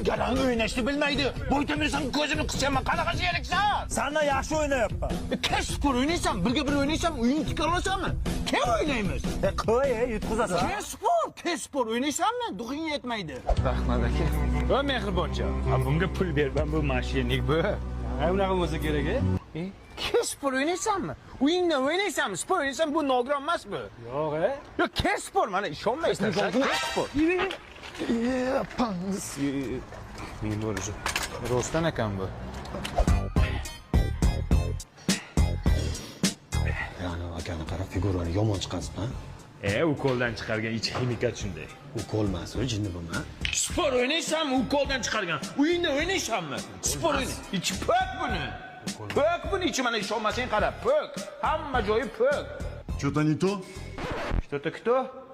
Garang o'ynashni bilmaydi. Bo'ytamirsan ko'zini qishaman. Qanaqa sheriksan? Sandan yaxshi o'ynayapman. Kes spor o'ynaysan, birga bir o'ynaysan, o'yin tikka olasanmi? Kim o'ynaymiz? Qo'y, yutqizasan. Kes spor, kes spor o'ynaysanmi? Дух ing yetmaydi. Rahmat aka. Va mehriboncha. Ha, bunga pul berman, bu мошенник bu. Unaqa bo'lsa kerak, e? Kes spor o'ynaysanmi? Uyingda o'ynaysanmi? Spor o'ynaysan, bu nogiron emas bu. Yo'q, e? Yo'q, kes spor mana ishonmaysan. Kes spor. Men bo'rishi. Rostdan ekan bu. Yani akani qara, figurani yomon chiqazibman. E, ukoldan chiqargan ichi ximikat shunday. Ukol emas, u jinni bo'lma. Spor o'ynaysanmi? Ukoldan chiqargan. Uyingda o'ynaysanmi? Spor o'ynay. Ichi po'k buni. Po'k buni ichi, mana ishonmasang qara, po'k. Hamma joyi po'k. Что-то не то? Что-то кто?